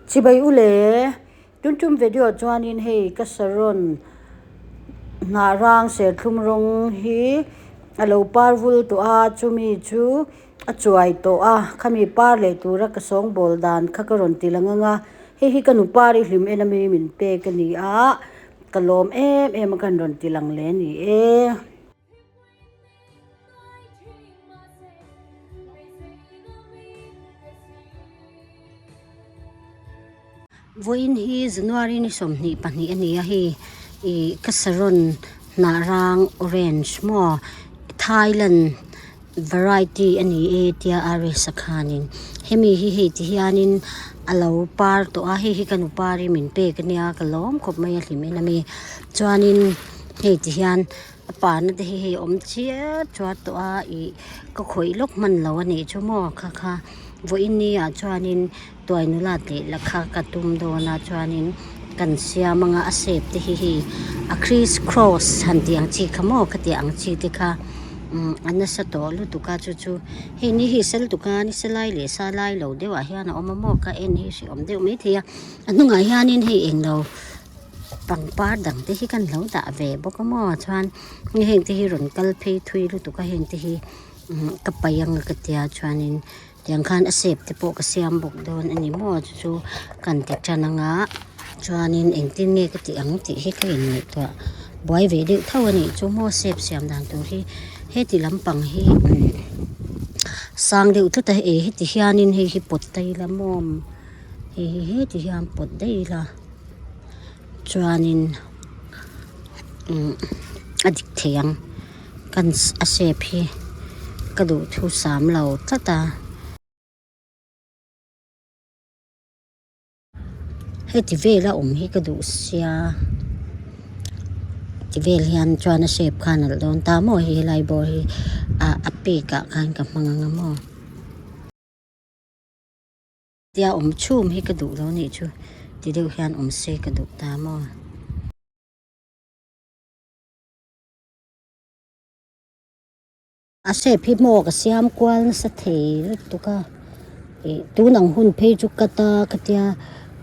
Chibai u le, tun tum video chuanin hei ka saron hnah rang serthlum rawng hi a lo par vul tawh a, chumi chu a chuai tawh a, khami par leh tura ka sawngbawl dan kha ka rawn ti lang ang a, hei hi ka nu par i hlim en ami min pek a ni a, ka lawm em em a kan rawn ti lang leh a ni e. Vawiin hi January ni 22 a ni a hei ih ka saron hnah rang orange maw Thailand variety a ni e tia a resa khanin hemi hi hei ti hianin a lo par tawh a hei hi ka nu par hi min pek a nia ka lawm khawp mai a hlim en ami chuanin hei ti hian a parna te hi hei a awm chiat chuat tawh a ih ka khawih lawk hman lo a nih chu maw kha kha vawiin ni ah chuanin tuai nula tih la kha ka tum dawn a chuanin kan siam anga a shape te hi hei a criss cross han tih ang chi kha maw khatiang ang chi te kha umm a nasa tawh lutuk a chu chu hei ni hi sel tuk a ni se lai leh sa lai lo deuh ah hian a awm a maw ka en hi hrehawm deuh maithei a a hnungah hianin hei englo pangpar dang te hi kan lo dah ve bawk a maw chuan heng te hi rawn kal phei thui lutuk a heng te hi umm ka paih anga ka tia chuanin tiang khan a shape te pawh ka siam bawk dawn a ni maw chu chu kan ti tan anga chuanin engtin nge ka tih ang tih hi ka inngaihtuah buai ve deuh tho a nih chu maw shape siam dan tur hi heti lampang hi umm sang deuh tlat a eh heti hianin hei hi pawt ta ila maw hei hi heti hian pawt daih ila. Chuanin umm a dik thei ang kan a shape hi ka duh thu sam lo tlat a. Heti vela awm hi ka duh sia ti vel hian chuan a shape kha a nalh dawn ta maw hei helai bawr hi a peak ah khan ka hmang ang a maw. Tia awm chhum hi ka duh lo nih chu ti deuh hian awm se ka duh ta maw. A shape hi maw ka siam kual nasa thei lutuk a ih tun ang hun phei chu ka ta ka tia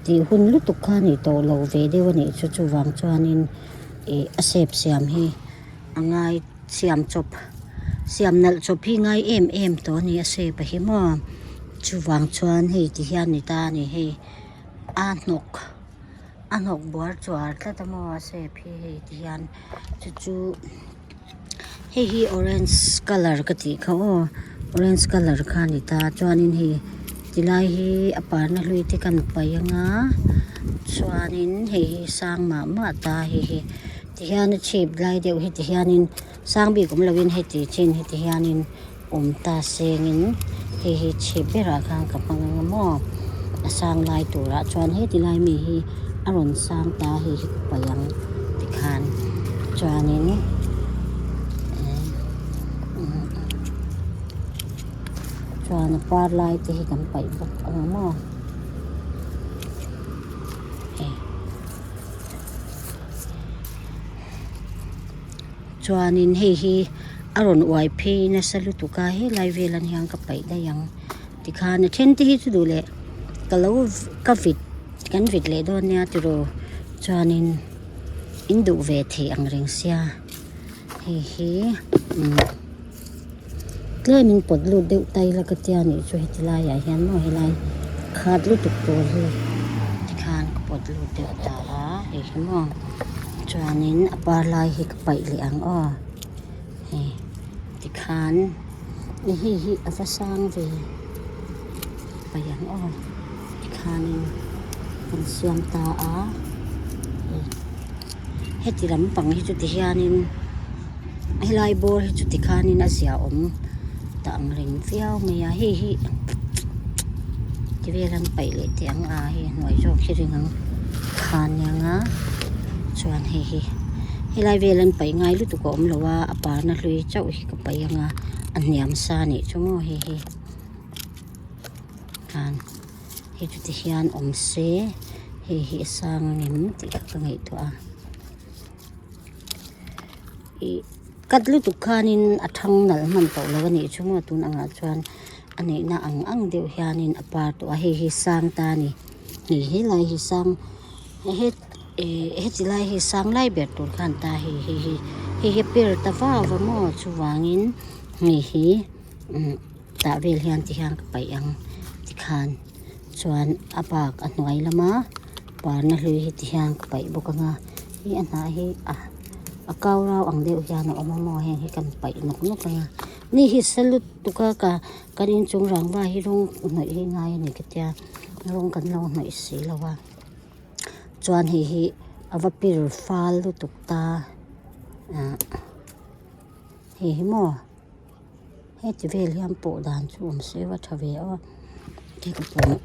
tih hun lutuk kha a ni tawh lo ve deuh a nih chu chuvang chuanin ih a shape siam hi a ngai siam chawp siam nalh chawp hi ngai em em tawh a ni a shape a hi maw chuvang chuan hei ti hian ni ta a ni hei a hnawk a hnawk buar chuar tlat a maw a shape hi hei ti hian chu chu hei hi orange colour ka tih kha aw orange colour kha a ni ta chuanin hei tilai hi a parna hlui te kan paih anga chuanin hei hi sang mah mah ta hei hi. Tihian a chhip lai deuh hi tihianin sang bik awm loin heti chin hi tihianin awm ta sengin hei hi chhip berah khan ka hmang ang a maw a sang lai turah chuan heti lai mi hi a rawn sang ta hei hi ka paih ang tikhan chuanin chuan a par lai te hi kan paih bawk ang a maw. Chuanin hei hi a rawn uai phei nasa lutuk a helai vel an hian ka paih daih ang tikhan a then te hi chu duh leh ka lo ka vit kan vit leh dawn nia tiraw chuanin in duh ve thei ang reng sia hei hi umm tlem in pawt lut deuh ta ila ka tia nih chu heti laiah hian maw helai khat lutuk tur hi tikhan ka pawt lut deuh ta a hei hi maw chuanin a par lai hi ka paih leh ang aw hei tikhan hei hi a va sang ve paih ang aw tikhanin kan siam ta a hei heti lampang hi chu tihianin. Helai bawr hi chuti khanin a ziahawm ta ang reng viau mai a hei hi ti vel an paih leh teh ang a hei hnuai zawk hi ring ang khan nia nga chuan hei hi helai vel an paih ngai lutuk a awm lo a a parna hlui chauh hi ka paih ang a a hniam sa anih chu maw hei hi khan hei chuti hian awm se hei hi a sang ang em tih kha ka ngaihtuah a. Ih cut lutuk khanin a thang nalh hman tawh lo a nih chu maw tun angah chuan a neihna ang ang deuh hianin a par tawh a hei hi sang ta a ni. Hei helai hi sang het eh heti lai hi sang lai ber tur khan ta hei hei hi hei hi a per ta vau a maw chuvangin hei hi umm tah vel hian ti hian ka paih ang tikhan chuan a bak a hnuai lama parna hlui hi ti hian ka paih bawk ang a hei a hnah hi a a kau rau ang deuh hian a awm a maw heng hi kan paih nawk nawk ang a ni hi sa lutuk a ka kan inchung rangva hi rawng hnawih hi ngai a ni ka tia rawng kan lo hnawih si lo a chuan hei hi a va pir fal lutuk ta ah hei hi maw. Heti vel hian pawh dan chu awm se va tha ve a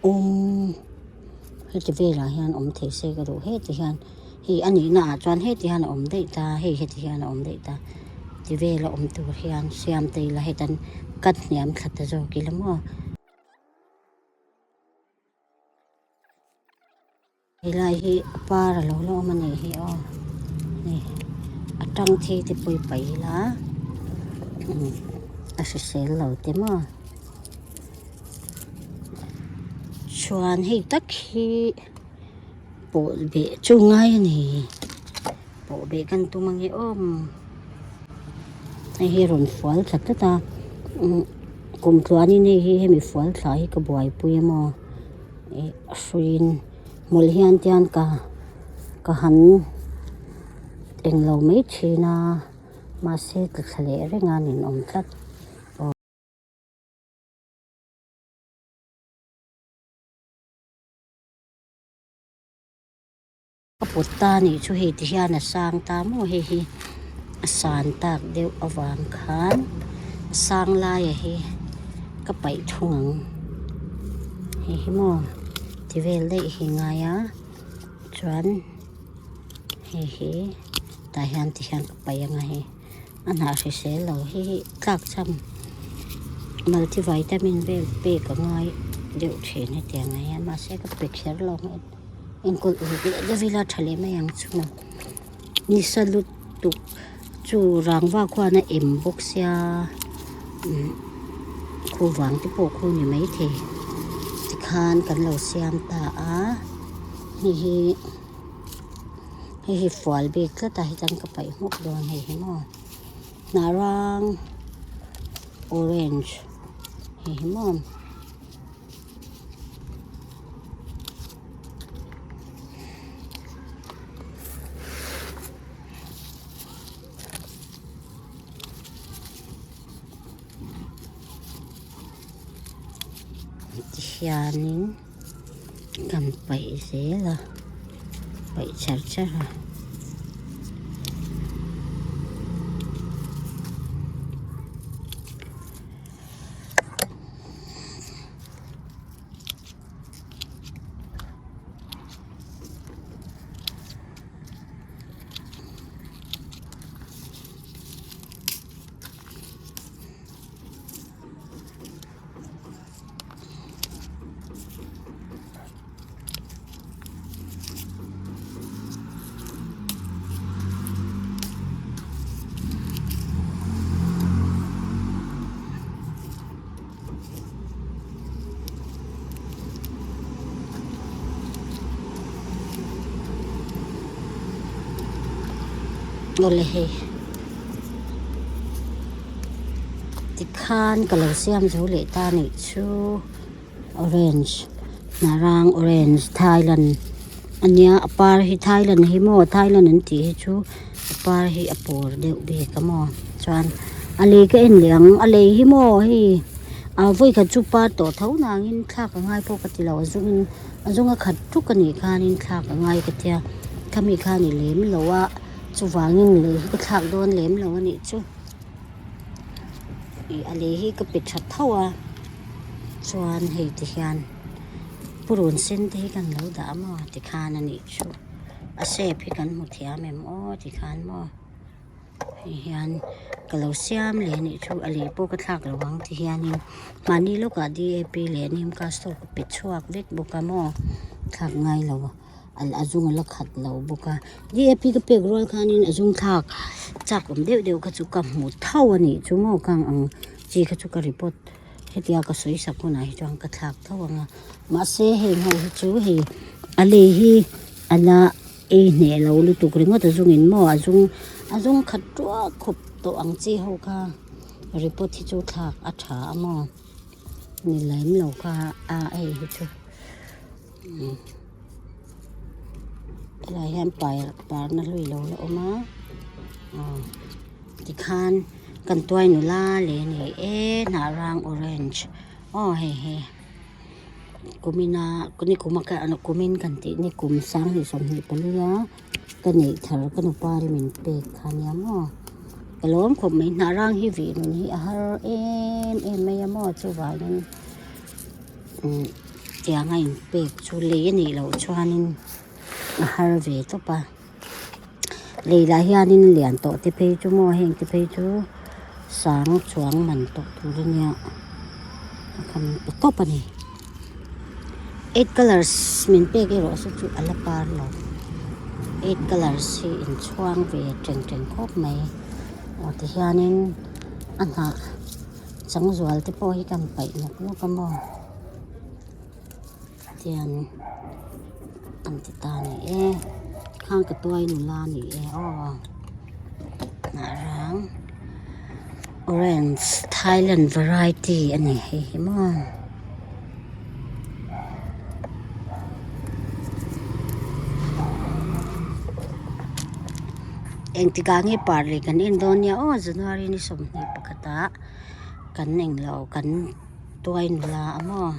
awm heti velah hian awm thei se ka duh heti hian hei a nihna ah chuan heti hian a awm daih ta hei heti hian a awm daih ta ti vela awm tur hian siam ta ila hetan cut hniam thla ta zawk ila maw. Helai hi a par a lo la awm a nih hi aw hei a tang thi te pawh i paih ila a hrisel lo te maw chuan hei tak hi pawh beh chu ngai a ni pawh beh kan tum ange aw hei hi a rawn fual thla tlat a kum tluanin hei hi hemi fual thla hi ka buaipui a maw. Ih a hruiin hmul hian tian ka ka han englo mai thin a mahse tla thla leh reng a ninawm tlat aw. Ka put ta nih chu hei ti hian a sang ta maw hei hi a san tak deuh avang khan a sang laia hi ka paih thung ang hei hi maw ti vel daih hi ngai a chuan hei hi tah hian ti hian ka paih ang a hei a hnah hrisel lo hi hi tlak cham multivitamin vel pek a ngai deuh thin hetiang ah hian mahse ka pe kher lo ang. Enkawl uluk leh deuh ila tha leh mai ang chu maw nisa lutuk chu rangva khuan a em bawk sia umm khu vang te pawh khu ni maithei tikhan kan lo siam ta a hei hi hei hi fual bik tlat a hetan ka paih hmawk dawn hei hi maw hnah rang orange hei hi maw. Tihianin kan paih zel a paih char char a. Awle hei tikhan ka lo siam zo leh ta nih chu orange hnarang orange thailand ania a par hi thailand hi maw thailand an tih hi chu a par hi a pawr deuh bik a maw chuan a lei ka en leh ang a lei hi maw hei ah vawi khat chu par tawh tho nangin thlak a ngai pawh ka ti lo a zungin a zunga khat tuk a nih khanin thlak a ngai ka tia khami khan i lem lo a chuvangin lei hi ka thlak dawn lem lo a nih chu. Ih a lei hi ka pe tha tho a chuan hei ti hian purun sen te hi kan lo dah a maw tikhan a nih chu a shape hi kan hmu thiam em aw tikhan maw hei hian ka lo siam leh a nih chu a lei pawh ka thlak lo ang ti hianin mahni lawkah D A P leh nim castor ka pe chhuak vek bawk a maw thlak ngai lo. A zung a la khat lo bawk a D A P ka pek rual khanin a zung thlak chak awm deuh deuh kha chu ka hmu tho a nih chu maw kang ang chi kha chu ka report hetia ka sawi sak hunah hi chuan ka thlak tho ang a mahse heng ho hi chu hei. A lei hi a la ei hneh lo lutuk ringawt a zungin maw a zung a zung khat tuak khawp tawh ang chi ho kha report hi chu thlak a tha a maw ni lem lo kha a hei hi chu helai hian parna hlui lo la awm a aw tikhan kan tuai nula leh a ni e hnah rang orange aw hei hi. Kumina nikuma ka kumin kan tih nikum sanghnih 24 a ka neih thar ka nupa ri min pek kha nia maw ka lawm khawp mai hnah rang hi vih nun hi a har em em mai a maw chuvangin umm tiang a inpek chu lei a nih loh chuanin a har ve tawp a lei lah hianin lian tawh te phei chu maw heng te phei chu sang chuang man tawh tur a nia a kham pe tawp a ni eight colours min pek erawh saw chu a la par lo eight colours hi inchhuang ve teng teng khawp mai aw tihianin a hnah changzual te pawh hi kan paih nawk nawk a maw. Tian an ti ta ni e khang ka tuai nula ni e aw hnah rang orange thailand variety a ni hei hi maw. Engtikah nge par leh kan en dawn nia aw January ni 21 ah kan englo kan tuai nula a maw.